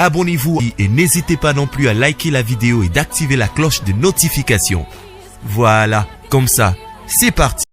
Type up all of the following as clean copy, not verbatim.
Abonnez-vous et n'hésitez pas non plus à liker la vidéo et d'activer la cloche de notification. Voilà, comme ça, c'est parti.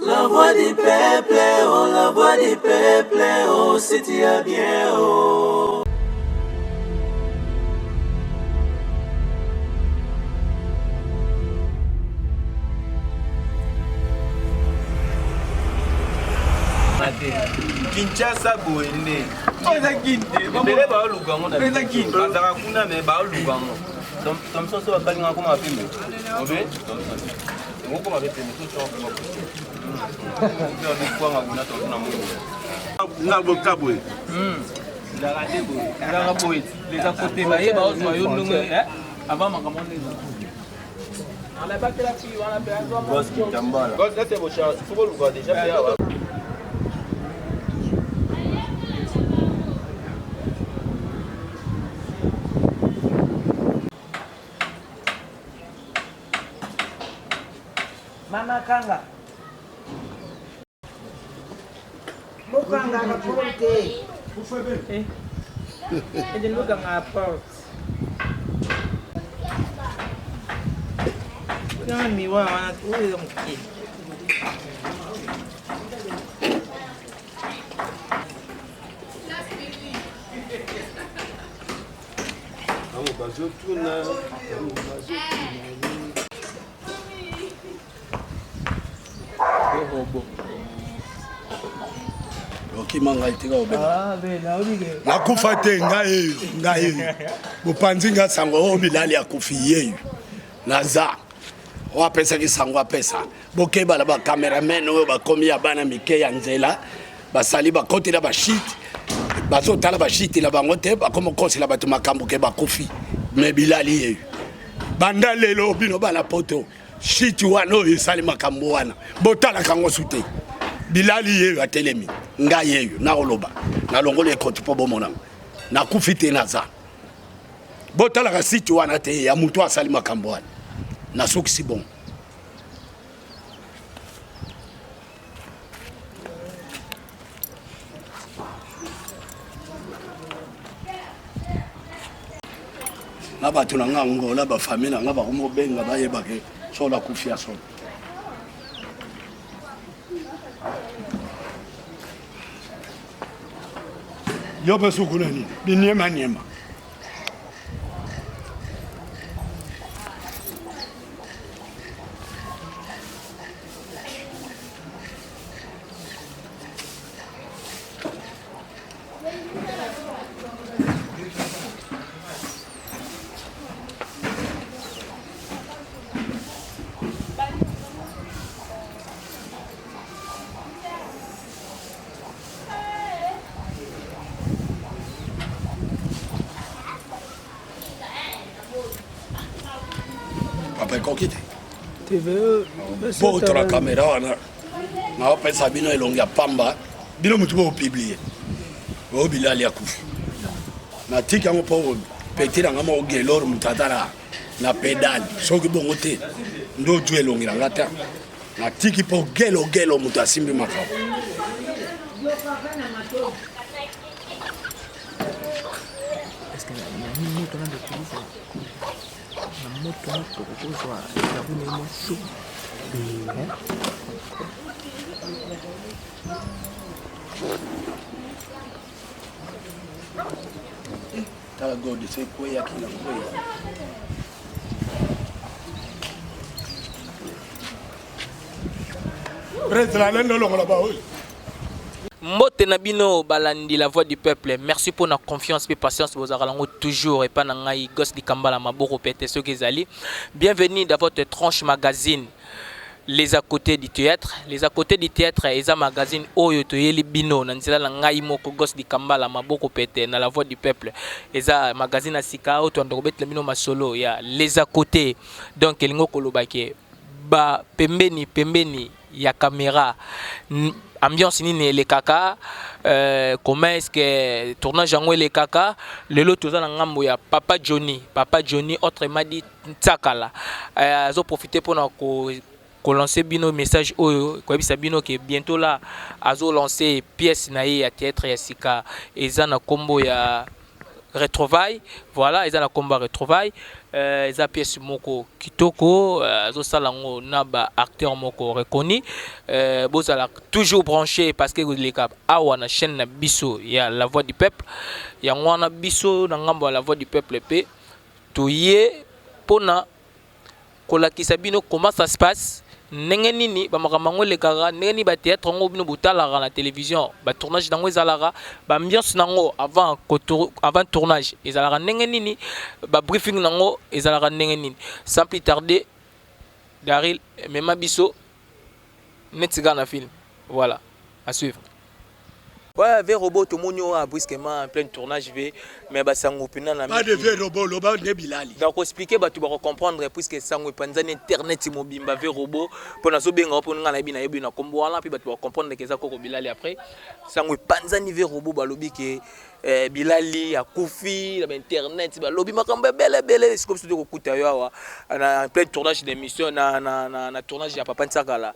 La voix du peuple, oh la voix du peuple, oh si tu as bien, oh. Kinshasa boye nde ebele baoluka yango bazalaka kuna me baoluka yango thomson so bakalinga akoma pembe obe thomson okoma pe pembe so kwanga kuna thomson na mongo nga boka boye ezalaka nde boye ezalaka boye leza kote baye baozwa yo ndongo avant makambo nde ezala Mama kanga. Bokangaka porte. Ede bokangaka porte. Tanga miroir wana oyo eza moke. Bango bazotuna, bango bazotuna. Okima ngai tika obela. Nakufa te ngai eyo ngai eyo bopanzi nga sango oyo bilali akufi yeyo naza oyo apesaki sango apesa bokeba na bacameraman oyo bakomi ya bana mike ya nzela basali bakotela bashite bazotala bashite na bango te bakomi kokosela bato makambo ke bakufi me bilali yeyo banda lelo bino bana poto shiti wana oyo esali makambo wana botalaka yango su te bilali yeyo atelemi ngai yeyo nakoloba nalongoli ekoti mpo bomonanga nakufi te naza botalaka site wana te ya moto asali makambo wana nasukisi bongo na bato na nga angola bafamille na nga bakomobenga bayeba ke solo akufi ya solo yo mpe sukuna nini biniema niema papa ekoki te botola kamera wana naopesa bino elongi ya pamba bino motu bopiblie oyo bilali akufi natiki yango mpo peti na nga moko gelor moto ata na pedale soki bongo te nde otu elongi na nga te natiki mpo gelo gelo moto asimbi makambo Na moto moto okozwa gabune mwa chaud. Tala gode se ekweyaki na kweya. President alende olongola baoyo. Mbote na bino balandi la voix du peuple. Merci pour la confiance et patience bozalaka nango toujours epa na ngai Goss Dikambala maboko pete soki ezali. Bienvenue dans votre tranche magazine les à côté du théâtre. Les à côté du théâtre eza magazine oyo toyeli bino na nzela na ngai moko Goss Dikambala maboko pete na la voix du peuple. Eza magazine ya sika oyo toanda kobetela bino masolo ya les à côté. Donc elingo koloba ke ba pembeni pembeni ya camera. Ambiance nini elekaka, comment est-ce que tournage yango elekaka. Lelo toza na ngambo ya Papa Johnny, Papa Johnny autrement dit Ntsakala. Azo profiter pona ko ko lancer bino message oyo koyebisa bino ke bientôt là azo lancer pièce na ye ya théâtre ya sika eza na kombo ya Retrouvailles. Voilà, eza na kombo ya Retrouvailles. Eza pièce moko kitoko, azosala yango na ba acteur moko reconnu. Bozala toujours branché parce que eleka awa na chaîne na biso ya La Voix du Peuple. Yango wana biso na ngambo ya La Voix du Peuple pe toye pona kolakisa bino comment ça se passe, ndenge nini ba makambo yango elekaka, ndenge nini ba théâtre yango bino botalaka na télévision, ba tournage nango ezalaka, ba ambiance nango avant tournage ezalaka ndenge nini, ba briefing nango ezalaka ndenge nini. Sans plus tarder, Daryl mema biso neti kaka na film. Voilà, à suivre. Ouais, ve robot tomoni oyo brusquement en plein tournage ve, mais basango pena na Pas de ve robot, loba nde bilali. Donc expliquer bato bako comprendre puisque sango epanzani internet mobimba ve robot mpo nazobenga mpo nga nayebi nayebi na kombo wana mpe bato bako comprendre ke eza koko bilali. Après sango epanzani ve robot balobi ke bilali akufi na ba internet, balobi makambo ebele ebele. Sikoyo biso tokokuta yo awa na plein tournage d'émission na tournage ya Papa Ntsakala.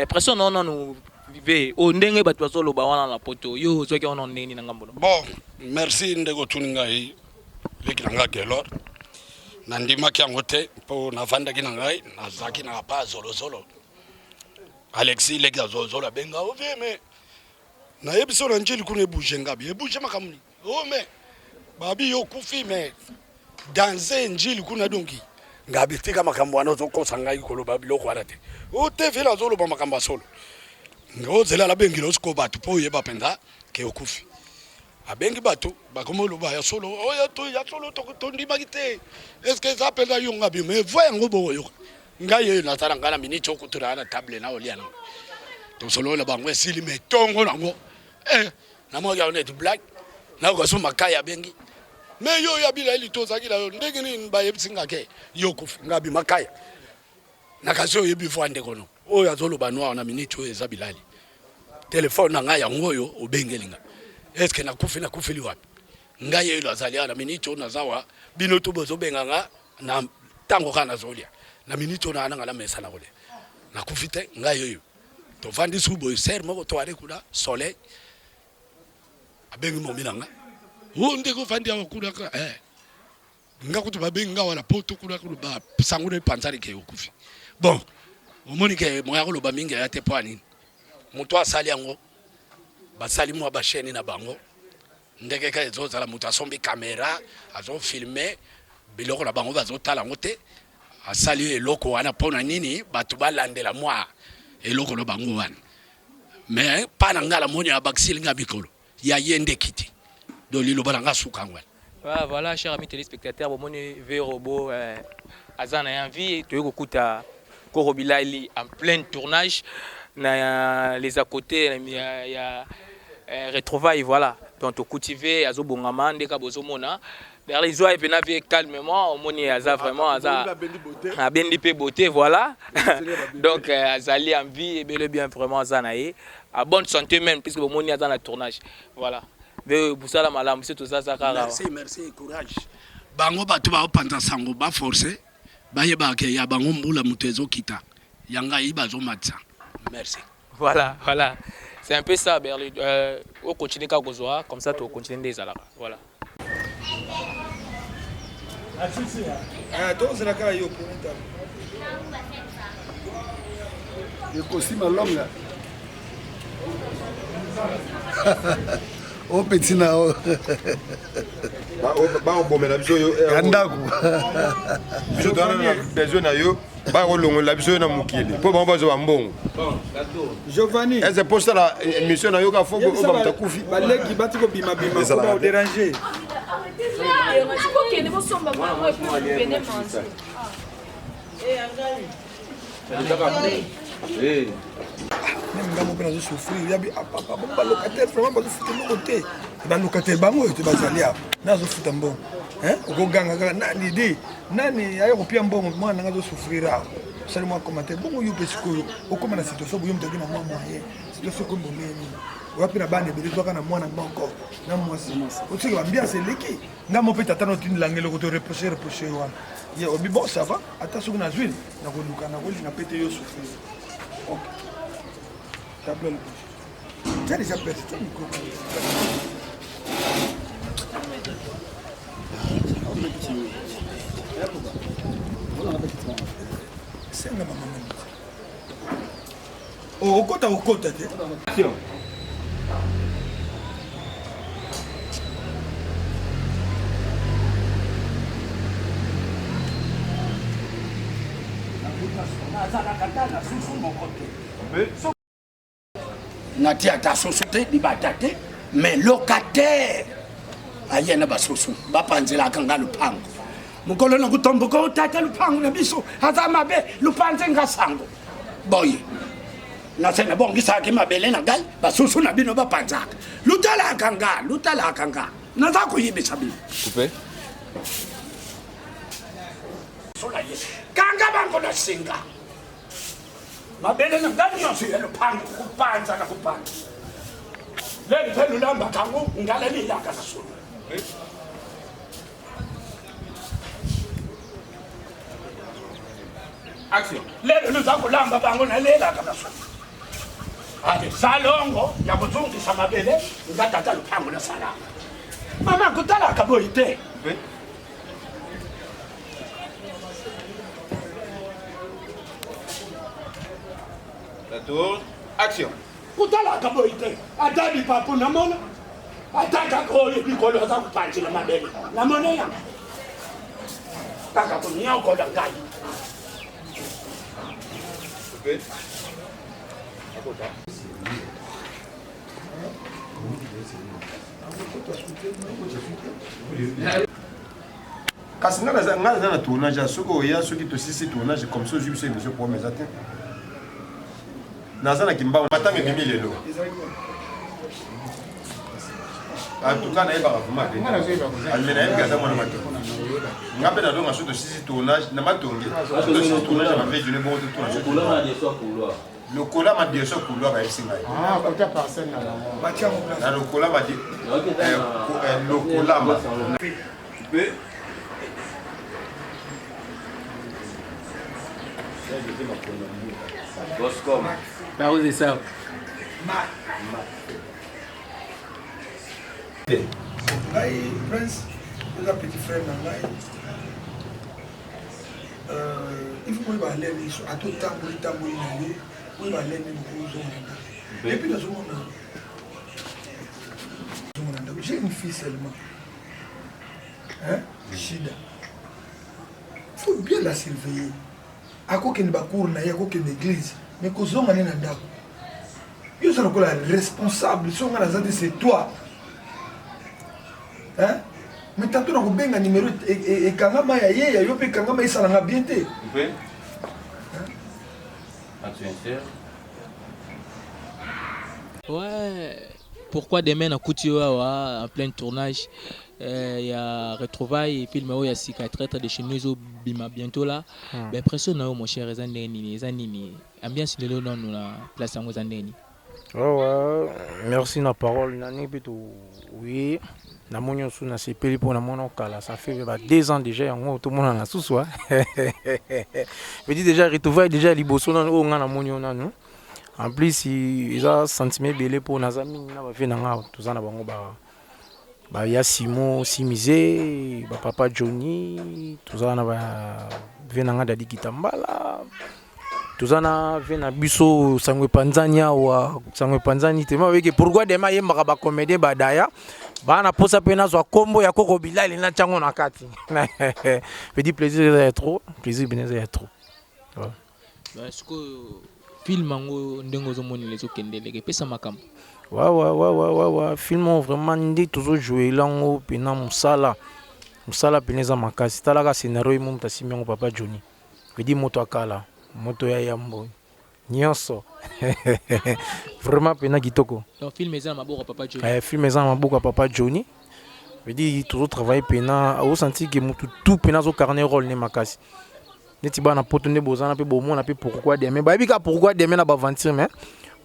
Pression nao nanu ve oyo ndenge bato bazoloba wana na poto, yo ozwaki wana ndenge nini na ngambo no? Bon, merci ndenge otuni ngai, leki na ngai Gelor. Nandimaki yango te mpo navandaki na ngai, nazalaki na pa zolozolo. Alexis leki ya zolozolo abenga ovie, me nayebi so na njili kuna ebouge ngabi ebouge makambo nini o me babi yo okufi me danse njili kuna. Donki ngabi tika makambo wana, ozokosa ngai koloba biloko wana te. O te vile azoloba makambo ya solo, ozela nabengela osiko bato mpo oyeba mpenza ke okufi. Abengi bato, bakomi oloba ya solo oyo ya solo, tondimaki te. Est-ce eza mpenza yo? Ngabi me voi yango bokoyoka ngai oyo naza na ngai na miniti okutuna na table na olia nango, tosolola bango esili. Me ntongo nango namoki yango neti blague, nayoka so makai abengi me yo ya bilali tozalaki na yo ndenge nini, bayebisi nga ke yo kufi. Ngabi makaya na kasi oyebi voi ndeko no oyo azoloba noir na miniti oyo eza bilali. Telefone na ngai yango oyo obengeli nga, est-ce nakufi? Nakufeli wapi? Ngai oyo nazali awa na miniti oyo naza wa bino to bozobenga nga na ntango kaka nazolia na miniti oyo naa nanga na mesa na kolia. Nakufi te, ngai oyo tovandi su boye sere moko toale kuna soleil abengi momi na nga o ndenge ovandi awa kuna nga kutu babengi nga wana po to kuna kuna basango na epanzani ke okufi. Bon, omoni ke moya koloba mingi aya te. Mpo ya nini? Moto asali yango, basali mwa bachaîne na bango ndenge kaka ezozala. Moto asombi caméra, azofilme biloko na bango, bazotala yango te. Asali eloko wana mpo na nini? Bato balandela mwa eloko na bango wana. Mais mpa na ngai namoni abakiseli nga mikolo ya ye nde kiti. Donc liloba na nga suka yango wana. Voilà, voilà, chers amis téléspectateurs, bomoni V robot aza na envie toyei kokuta Koro Bilali en plein tournage na les à côté ya retrouvailles. Voilà, donc tokuti V azobongama ndeka bozomona derrière izwa ye mpena V calmement, omoni aza vraiment aza abendi mpe beauté. Voilà, donc azali en vie ebele bien, vraiment aza na ye à bonne santé même puisque bomoni aza na tournage. Voilà, ve busala malamu, biso tozaza kaka. Merci, merci, courage. Bango bato baopanza sango baforce bayebaka ke ya bango mbula moto ezokita, ya ngai bazomatisa. Merci. Voilà, c'est un peu ça, Berlin. On continue kaka kozwa comme ça, tocontinue nde ezalaka. Voilà. Tozela kaka yo ponita. Ekosima longa o petit na o. Baobomela biso yo. Ya ndako. Biso toza na besoin na yo, bakolongola biso yo na mokili mpo bango bazwa bambongo. Giovanni. Ese mpo osala émission na yo ka fo obamuta akufi. Baleki bati kobimabima po baoderange. Kokende bosomba bango et puis vous venez manger. Même ngambo mpe nazosouffrir yabi apapa bo balocataire vraiment bazofuta eloko te. Balocataire bango oyo te bazali awa, me azofuta mbongo. Okoganga kaka nani di nani aya kopia mbongo mwana nanga azosouffrir awa osali mwa commentaire bongo yo mpe sikoyo okóma na situation boyo moto aki na mwa moyen situation ekomi bomeye nini oya mpe na bana ebele zwaka na mwana moko na mwasi osiki bambiance eleki nga mo mpe tata na otindela nga eloko to reproche reproche wana ye obi bon ça va ata soki nazwi nakoluka nakolinga mpe te yo souffrir ok tableau liboso tia deja place tia micro senga mama okota okota te. Nazalaka ata na susu moko te. Natia ata soso te, libata te, mais locataire aye na basusu bapanzelaka nga lupango mokolo na kotomboka o tata lupango na biso aza mabe lupanze nga sango boye nase nabongisaki mabele na ngai basusu na bino bapanzaka lutalaka nga lutalaka nga naza koyebisa bino Coupe. Sola ye kanga bango na singa mabele na ngai nyonso ya lopango kopanza na kopanza lelo mpe lolambaka yango ngala lelaka na solo. Action. Lelo luza kolamba bango nalelaka na solo. Ale salongo ya kozongisa mabele nga tata lopango nasalaka. Mama kotalaka boye te. La tour. Action. Kotalaka boye te. Ata lipapu namona. Ata kaka oyo bikolo aza kopanzela mabele. Namona yango. Kaka konyokola ngai. Kasi nga naza nga naza na tournage ya soki oya soki tosisi tournage comme ça ozwi biso émission problème eza te. Naza na kimbangu matanga ebimi lelo. En tout cas nayebaka vraiment te. Mais nayebi aza mwana matonge. Nga mpe nazonga soki tosisi tournage na matonge. Soki tosisi tournage ya mabe june bongo totuna soki. Lokola madeso couloir bayebisi ngai. Ah, kota parcelle na bango. Na lokola made lokolama. Boscom. Baroze ça. Ngai prince oza petit frère na ngai il faut koyeba alene biso ata otamboli tamboli na yo oyeba alene mokozonga na ndako epuis nazomona zonga na ndako j'ai une fille seulement hein? Shida faut bien la surveiller akokende bacour na ye akokende église mais kozonga ne na ndako yo oza lokola responsable so nga naza te c'est toi hein? Mais tantôt nakobenga numero ekangama ya ye ya yo mpe ekangama esalanga bien te. Ouais, pourquoi demain nakuti yo awa en plein tournage ya retrouvailles film oyo ya sika traître de chez nous ezobima bientôt là. Ba impression na yo mon cher eza ndenge nini eza nini ambiance lelo nanu na place yango eza ndenge nini? Ouais, ouais, merci na parole nani mpe to oui namoni osu nasepeli mpo namoni okala ça fait ba 2 ans déjà yango tomonana susu veut dire déjà retrouvaille déjà liboso nanu oyo ngai namoni yo nanu en plus eza sentiment ebele mpo naza mingi na bavie na ngai toza na bango ba ba ya Simo Simize ba papa Johnny toza na ba vie na ngai Dadi Kitambala toza na vie na biso sango epanzani awa sango epanzani te mabeke pourquoi dema ayembaka ba comédien badaya baa na posa mpe nazwa kombo ya koko bilali na ntiango na kati petit plaisir eza ya trop plaisir bino eza ya trop ouais. Ba sikoyo film yango ndenge ozomonela ezokendeleke epesa makambo. Wawawawawa film oyo vraiment nde tozojoue yango mpena mosala mosala mpena eza makasi talaka scenario ye mo moto asimbi yango papa Johnny vedi moto ya kala moto ya yambo nyonso vraiment mpena kitoko. Donc film eza na maboko ya papa Johnny. Eh, film eza na maboko ya papa Johnny. Veut dire tozo travailler pena osanti ke mutu tout pena azo carne rôle ne makasi. Neti bana poto nde bozana pe bomona pe pourquoi demain. Bayebi ka pourquoi demain na ba aventure mais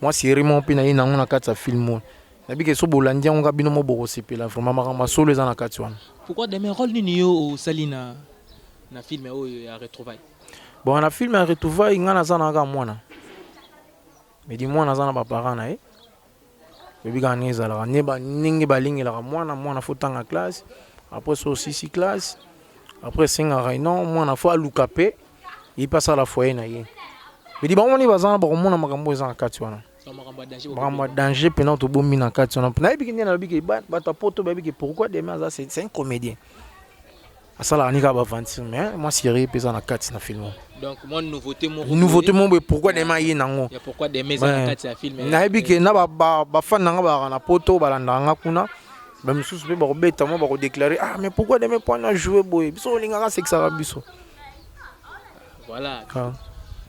moi série moko pe na ye nango na kati ya film oyo. Nayebi ke so bolandi yango ka bino mo bokosepela vraiment makambo ya solo eza na kati wana. Pourquoi demain rôle nini yo osali na na film oyo ya retrouvailles? Bon na film ya retrouvailles nga naza na kaka mwana. Mais di mwana aza na ba parents na ye. Oyebi kaka ndenge ezalaka nde ba ndenge balengelaka mwana mwana fo tanga classe après so osisi classe après esengaka non mwana fo aluka pe ye pe asala foyer na ye medi bango moni baza wana bakomona makambo oyo eza na kati wana makambo ya danger mpena tobombi na kati wana nayebi ke nde nalobi ke bato ya poto bayebi ke pourquoi demain aza c'est un comédien asalaka ni kaka baventure mais mwa série mpe eza na kati na film donc mwa nouveauté moko nouveauté moko boye pourquoi demain aye nango ya pourquoi demain eza na kati ya film nayebi ke na bafan na nga bazalaka na poto balandaka nga kuna bamisusu mpe bakobeta mwa bakodeklare ah mais pourquoi demain mpo na joue boye biso olingaka asekisaka biso voilà ah.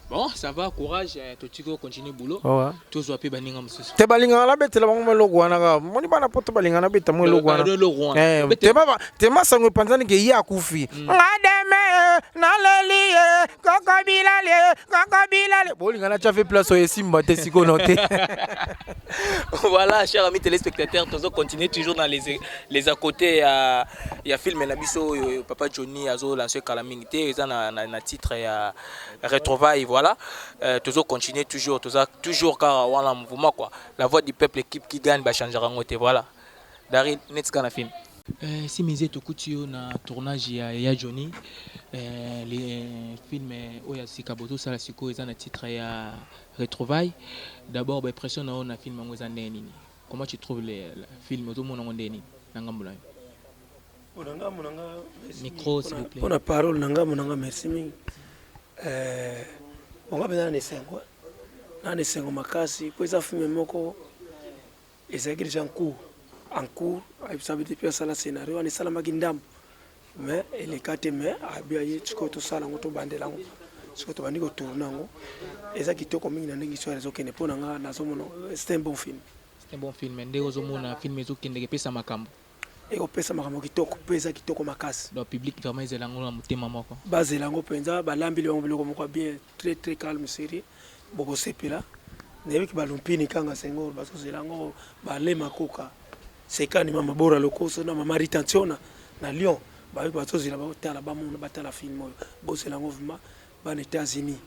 Bon, ça va, courage, eh, totiko continue boulot. Ouais. Tozwa pe baninga mosusu. Te balingaka nabetela bango mwa eloko wana kaka. Moni bana poto balingaka nabeta mwa eloko wana. Eh, te ba te masango epanzani ke ye akufi. Mm. Nga deme naleli ye koko bilale koko bilale. Bolinga na tchafe place oyo esimba te sikoyo no te. Voilà, chers amis téléspectateurs, tozo continuer toujours dans les les à côté ya ya film na biso oyo papa Johnny azo lancer kala mingi te eza na, na, na titre ya retrouvailles voilà euh, tozo continuer toujours toza toujours kaka wana mouvement quoi la voix du peuple équipe qui gagne ba changera yango te voilà Daryl neti kaka na film euh, simize tokuti yo na tournage ya, ya Johnny euh, les euh, film oyo ya sika bozosala sikoyo eza na titre ya retrouvailles d'abord ba impression na yo na film yango eza ndenge nini comment tu trouves le, le film ozomona yango ndenge nini na ngambo na yo Pona ngambo na nga merci Micro s'il vous plaît. Pona parole na ngambo na nga merci mingi. Eh bon nga penza na esengo. Na na esengo makasi po eza film moko ezalaki déjà en cours. En cours, ayebisa biso depuis asala scénario wana esalamaki ndambo mais eleka te mais abi aye sikoyo tosala yango tobandela yango sikoyo tobandi kotourne yango eza kitoko mingi na ndenge histoire ezokende mpo na nga nazomona c'est un bon film. C'est un bon film ndenge ozomona film ezokendeke epesa makambo. Ekopesa makambo kitoko pe eza kitoko makasi. Donc public vraiment ezela yango na motema moko. Bazela yango penza balambeli bango biloko moko ya bien très très calme serieux bokosepela nayebi ke ba lumpini kanga senghor bazozela yango ba alain makoka sekani mama bora lokoso na mama rita ntiona na lyon bayebi bazozela batala bamona batala film oyo bozela yango vraiment bana etats unis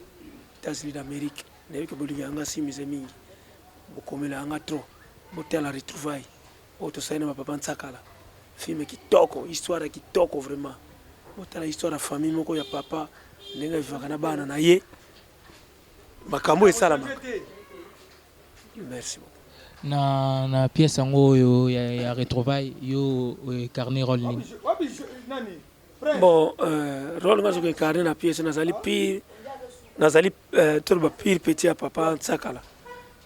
etats unis d'amerique nayebi ke bolingaka nga simize mingi bokomela yanga trop botala retrouvaille Oyo tosali na ba papa Nsakala film kitoko histoire ya kitoko vraiment botala histoire ya famille moko ya papa ndenge avivaka na bana na ye makambo esalamaka merci beaucoup. Na na pièce yango oyo ya, ya retrouvailles yo incarner rôle nini? Bon euh, rôle nga soki incarner na pièce nazali pire nazali euh, toloba pire petit ya papa Nsakala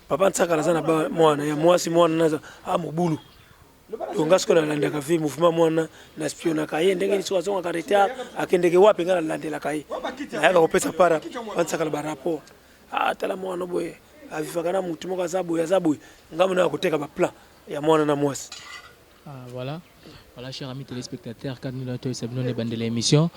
Papa Nsakala aza na ba mwana ya mwasi mwana naza a mobulu donc nga sikoyo nalandaka vie mouvement mwana na spionaka ye ndenge nini soki azongaka retard akendeke wapi nga nalandelaka ye nayaka kopesa para Nsakala ba rapport ah tala mwana boye avivaka na mutu moko aza boye aza boye nga mona ya koteka ba plan ya mwana na mwasi. Ah, voilà. Voilà, chers amis téléspectateurs, quand nous avons de l'émission,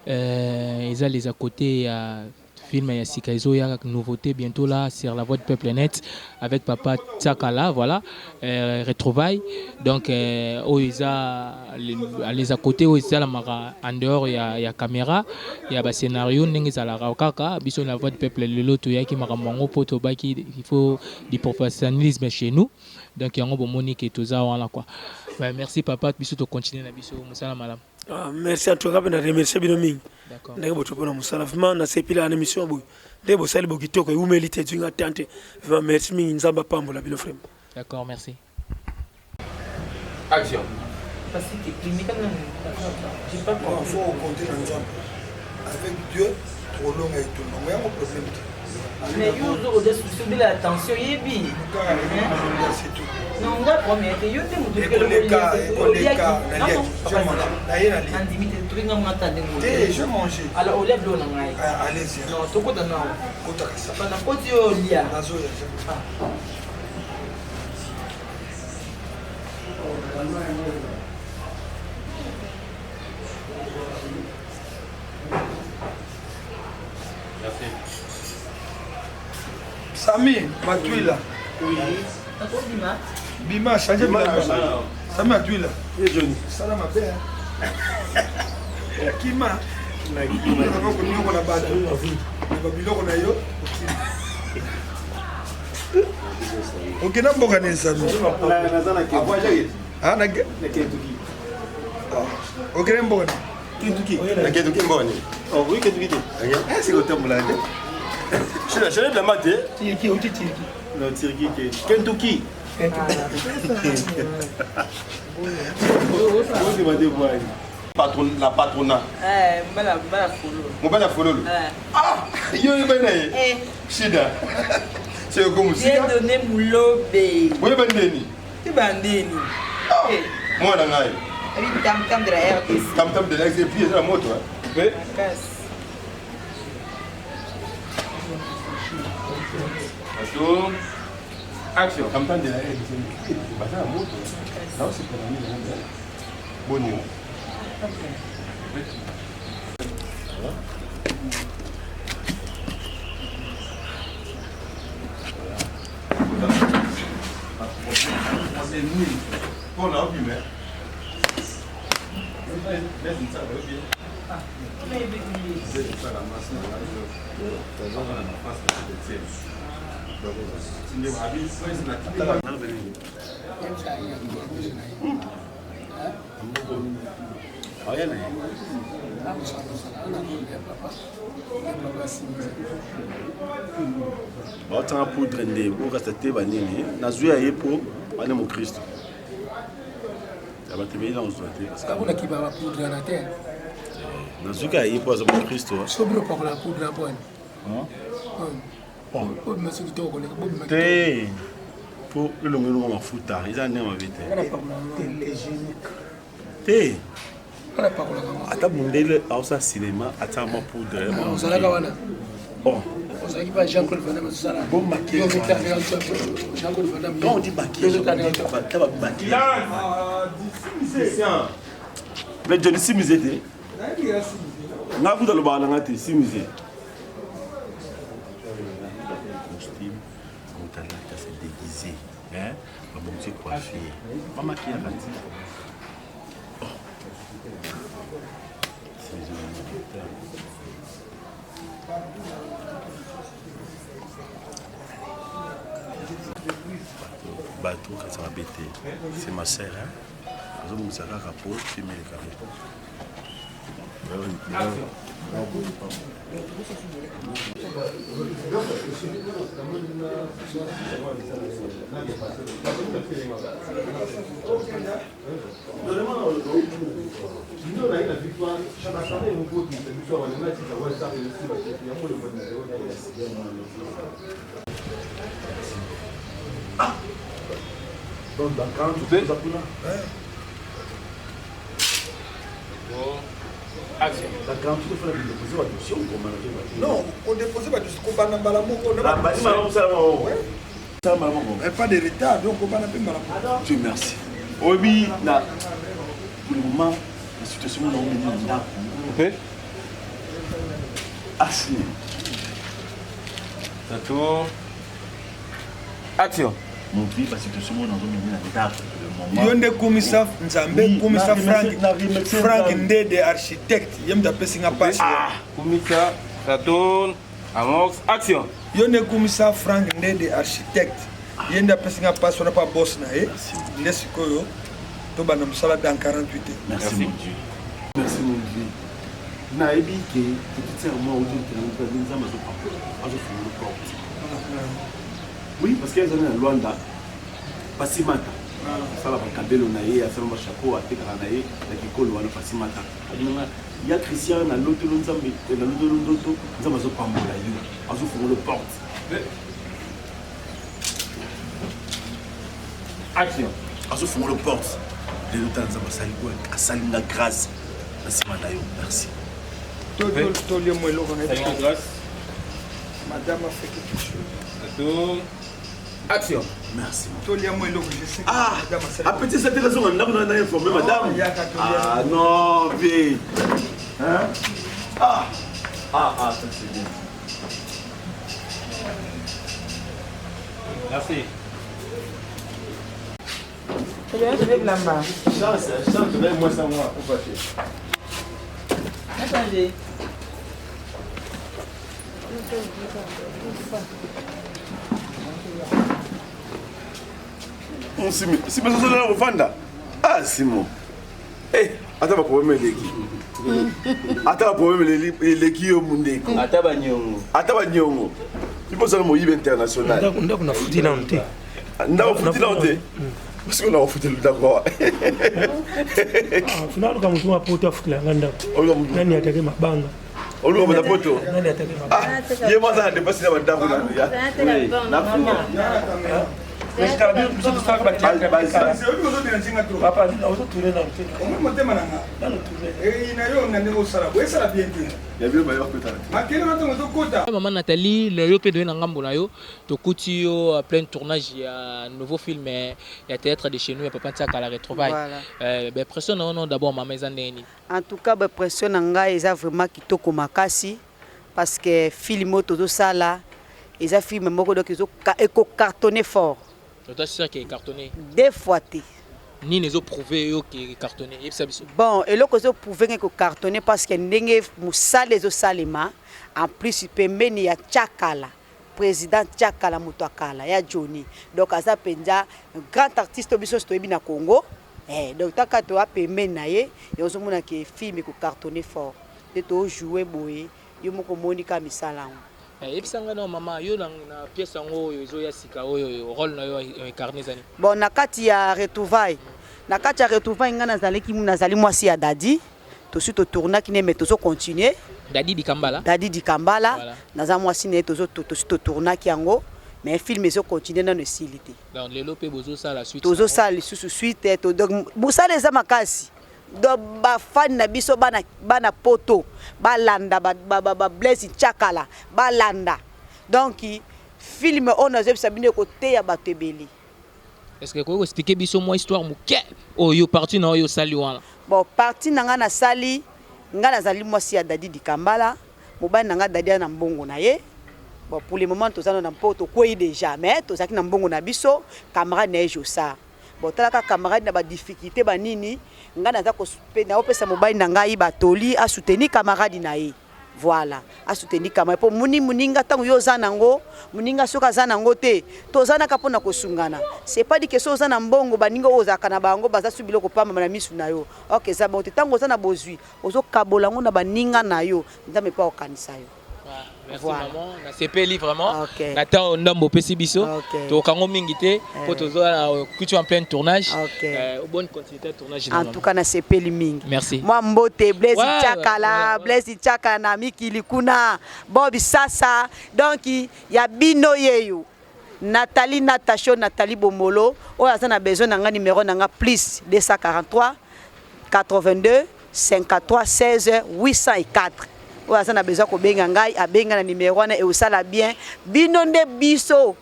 euh, ils les à côté, il y a film ya sika ezoya nouveauté bientôt là sur la voix du peuple net avec papa Tsakala voilà euh, retrouvailles donc euh, oyo eza les à côté oyo esalamaka en dehors ya, ya caméra ya ba scénario ndenge ezalaka kaka biso la voix du peuple lelo toyaki makambo yango mpo tobaki il faut du professionnalisme chez nous donc yango bomoni ke toza wana quoi bah, merci papa biso tocontinue na biso mosala malamu Ah, merci en tout cas na remercier bino mingi ndenge boto mpona mosala vraiment nasepela na émission boye nde bosali bo kitoko ewumeli te ezwi nga tante vraiment merci mingi nzambe apambola bino vraiment d'accord merci action J'ai pas compris. Il faut compter na Nzambe. Avec Dieu, tokolonga etumba. Ngo yango problème te. Mais yo ozo oza souci obela attention oyebi. Non nga premier te yo nde moto ekoleka ekoleka naliaki nandimi te toki nga mata ndenge te je mange alors olia bilo na ngai ah, allez-y non tokota nao kota kasi papa nakoti yo olia nazoya ah. Sami Matuila. Bima change bilamba. Sami Matuila. Ye Johnny. Sala mabe. Okima. Nakima. Konyokola bato. Na biloko na yo. Okima. Okenda mboka nini Sami? Ah, na Kentucky. Ah, okende mboka nini? Kentucky. Na Kentucky mboka nini? Oh, oui Kentucky te. Eh, c'est kotambola te. Shina, shina bilamba te. Turquie, outi Turquie. Non, Turquie te. Kentucky. Ondima te bwani. Patron, la patrona. Eh, mobala mobala fololo. Mobala fololo. Eh. Ah, yo oyebani na ye. Eh. Shida. Seko mosika. Dieudonné Mulobe. Boyebani ndeni? Tibandeni. Ah, mwana ngai. Abi tam tam de la RDC. Tam tam de la RDC, puis eza na moto. Pe. Makasi. Ato. Action. Tam tam de la RDC. Baza na moto. Na osepela mingi na ngai. Boni. Mpona obima baotanga poudre nde bokasa te banini nazwi ya ye mpo ane mokristo ya bato ebele nakozwa te kakolaki bapoudre wana te nazwi kaka ye mpo aza mokristo so bino opakola poudre bwani bobima soki kitoko koleka bobima te mpo elongo elongo mafuta eza ndenge mabe te te ata mondele aosala cinema atiaka mwa poudre ozalaka wana bon ozalaki pa jean claude van damme azosala bon maquillage jean claude van damme quand on dit maquillage ta maquillage mais johnny simise te nga kuta alobaka na nga te simise costume moto alata se déguisé babongisi coiffure bamakiyaka ti bato kasi mabe te c'est ma sœur azobongisa kaka po filme elekaka. Ah! Donc, dans 40, tu peux Non, kodepose badossier kobanda mbala moko pas de retard donc kobanda mpe mbala moko. Dieu merci. Oyebi na pour le moment na situation mona omeni na ndako. Asi. Ça tourne. Action. Mon vie basituation mona ozomemi na ndako yo nde kumisa nzambe kumisa frank frank ndede architecte ye moto apesi nga mpasi kumisa ça tourne amorce action yo nde kumisa frank ndede architecte ye nde apesi nga mpasi wana mpa bos na ye nde sikoyo tobanda mosala dans 48 heures merci mon dieu merci mon dieu nayebi ke petite sœur moi ototelanga nzambe azofungola porte. Oui, parce que ezali na Luanda, Fasimata asala bakabelo na ye, asala bachapeau atekaka na ye na kikolo wana Fasimata. Abinanga ya Christian na lotolo Nzambe, na lotolo ndoto, Nzambe azopambola yo, azofungola porte. Action. Azofungola porte. Lelo tala Nzambe asali oyo asali nga grâce na nsima na yo. Merci. Tolie mo eloko na ye. Madame a fait quelque chose. Tourne. Action. Merci. Tolia mo eloko je sais. Ah, appétit ça te raison ndako na informé madame. Ah non, vie. Hein? Ah. Ah ah, ça c'est bien. Merci. Chance, chance, moi ça moi, faut pas Attendez. Simi ozozala kovanda ah simo eh, ata baproblème eleki ata baproblème eleki yo mundeko ata banyongo ata banyongo ipo ozala moyibi international ndako nafuti nano te ndako ofuti nano te parce que nakofutela ndako awa naluka motu wa poto afutela nga ndako nani atake mabanga oluka bata poto ah, ye mwa aza na depasi na bandako motema na nga na yo na ndenge osala boye esala bien te mama Nathalie lelo mpe toye na ngambo na yo tokuti yo plein tournage ya nouveau film ya théâtre de chez nous ya papa Ntiakala retrouvaille voilà. euh, ba pression na yo non d'abord mama eza ndenge nini En tout cas ba pression na ngai eza vraiment kitoko makasi parce que film oyo tozosala eza film moko donc ezo eko cartonner fort. Oza sûr que cartonner? Deux fois te. Nini ezo prouver yo que cartonner? Yebisa biso. Bon, eloko ezo prouver ngai ko cartonner parce que ndenge musala ezo salema en plus pembeni ya Tshakala president Tshakala moto ya kala ya Johnny donc aza penza grand artiste oyo biso nionso toyebi na Congo eh donc tant kaka toza pembeni na ye yango ozo mona ke film eko cartonner fort nde to jouer boye yo moko omoni kaka misala yango. Eh, yebisa ngai nao mama yo na, na pièce yango oyo ezoya sika oyo rôle na yo incarne ezali bon na kati ya retrouvaille na kati ya retrouvaille ngai nazalaki nazali mwasi ya Dadi tosi to tournaki ne mais tozo continuer Dadi Dikambala Dadi Dikambala voilà. naza mwasi na ye tozo tosi to tournaki yango mais film ezo continuer nano esili te donc lelo pe bozo sala suite tozo sala lisusu suite to donc bosala eza makasi donc ba fan na biso bana bana poto balanda ba ba, ba, ba Blaise Tchakala balanda donc film oyo nazoyebisa bino ekoteya bato ebele Est-ce que okoki ko expliquer biso mwa histoire moke oyo partie na oyo osali wana? Bon partie na nga nasali, nga nazali mwasi ya Dady Dikambala, mobali na nga Dady aza na mbongo na ye, bon pour le moment toza nanu na mpo tokweyi dejà mais tozalaki na mbongo na biso, camarade na ye Jossart, bon tala kaka camarade na ba difficultes ba nini, nga naza ko naopesa mobali na ngai ba toli a soutenir camarade na ye. Voilà a soutenir camarade po moni muninga tango yo oza nango muninga soki aza nango te toza naka pona kosungana c'est pas dit que soki oza na mbongo baninga oyo ozalaka na bango baza su biloko pamba na misu na yo ok eza bongo te tango oza na bozui ozo kabola yango na baninga na yo nzambe pe akokanisa yo Merci voilà. maman, nasepeli vraiment. Okay. Na temps ndambo opesi biso. Okay. Tokango mingi te po eh. tozo na kutu en plein tournage. Okay. Euh, bonne continuité tournage. En tout cas nasepeli mingi. Merci. Mwa mbote Blaise ouais, Tchakala, ouais, ouais. Blaise Tchakala na mikili kuna, Bob Sasa. Donc ya bino yeyo. Nathalie Natacho Nathalie Bomolo oyo aza na besoin na nga numéro na nga plus 243 82 53 16 804 oyo aza na besoin kobenga ngai abenga na numéro wana eosala bien bino nde biso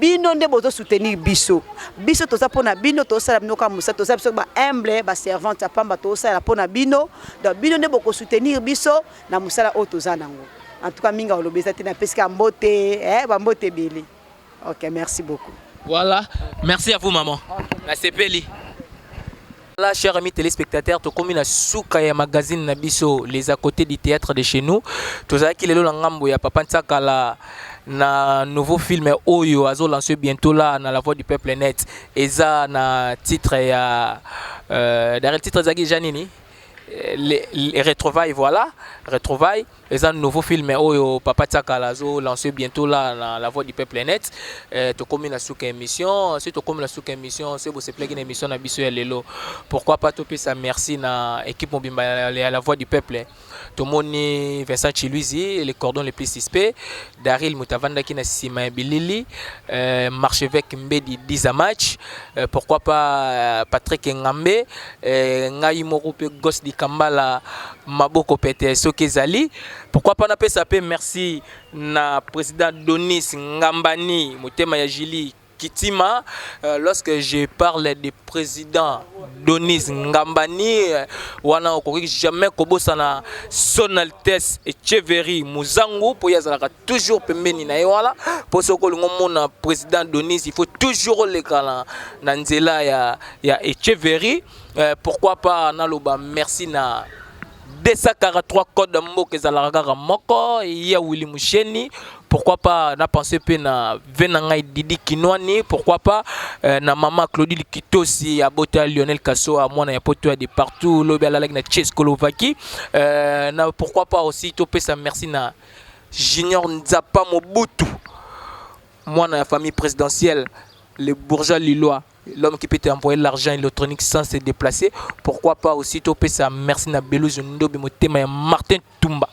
bino nde bozo soutenir biso biso toza pona bino tosala bino kaka mosala toza biso ba humble ba servante ya pamba tosala pona bino donc bino nde boko soutenir biso na mosala oyo toza nango en tout cas mingi oloba eza te napesi kaka mbote eh, ba mbote ebele ok merci beaucoup voilà merci à vous maman okay. nasepeli Voilà, chers amis téléspectateurs, tokomi na suka ya magazine na biso les à côté du théâtre de chez nous. Tozalaki lelo na ngambo ya Papa Ntsakala na nouveau film oyo azo lancer bientôt là na la voix du peuple net. Eza na titre ya euh, derrière le titre ezalaki déjà nini? Les, les retrouvailles voilà, retrouvailles eza nouveau film oyo papa Tsakala azo lancer bientôt là na la voix du peuple net euh, tokomi na suka émission si tokomi na suka émission se bosepelaki na émission na biso ya lelo pourquoi pas topesa merci na équipe mobimba ya la voix du peuple tomoni Vincent Chiluizi le cordon le plus suspect Daryl moto avandaki na nsima ya bilili euh, marchevêque Mbedi Diza match euh, pourquoi pas euh, Patrick Ngambe euh, ngai moko mpe Gos Dikambala maboko pete soki ezali pourquoi pas napesa pe merci na président Donis Ngambani motema ya Julie Kitima euh, lorsque je parle de président Donis Ngambani euh, wana okoki jamais kobosana Son Altesse Echeverry Muzangu mpo ye azalaka toujours pembeni na ye wana mpo soki olingi omona président Donis il faut toujours oleka na, na nzela ya, ya Echeverry euh, pourquoi pas naloba merci na 243 code mboka ezalaka kaka moko ya Willy Musheni pourquoi pas na pensé pe na ve na ngai Didi Kinwani pourquoi pas euh, na mama Claudine Kitosi abota Lionel Kasso a mwana ya poto ya de partout lobi alalaki na Tchécoslovaquie euh, na pourquoi pas aussi topesa merci na Junior Nzapa Mobutu mwana ya famille présidentielle le bourgeois lillois l'homme qui peut t'envoyer l'argent électronique sans se déplacer pourquoi pas aussi topesa merci na Belouze Ndobi motema ya Martin Tumba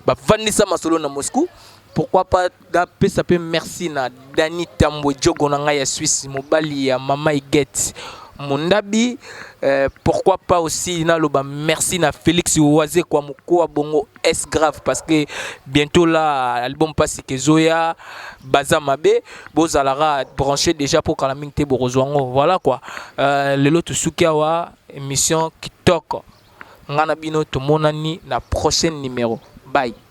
bavandisa masolo na Moscou pourquoi pas napesa mpe merci na Dani Tambwe Djogo na ngai ya Suisse mobali ya mama Igete Mondabi euh, pourquoi pas aussi naloba merci na Félix Wazekwa mokoa bongo S grave parce que bientôt là album pasi kezoya baza mabe bozalaka branché déjà pour kala mingi te bokozwa yango voilà quoi euh, lelo tosuki awa émission kitoko nga na bino tomonani na prochaine numéro bye.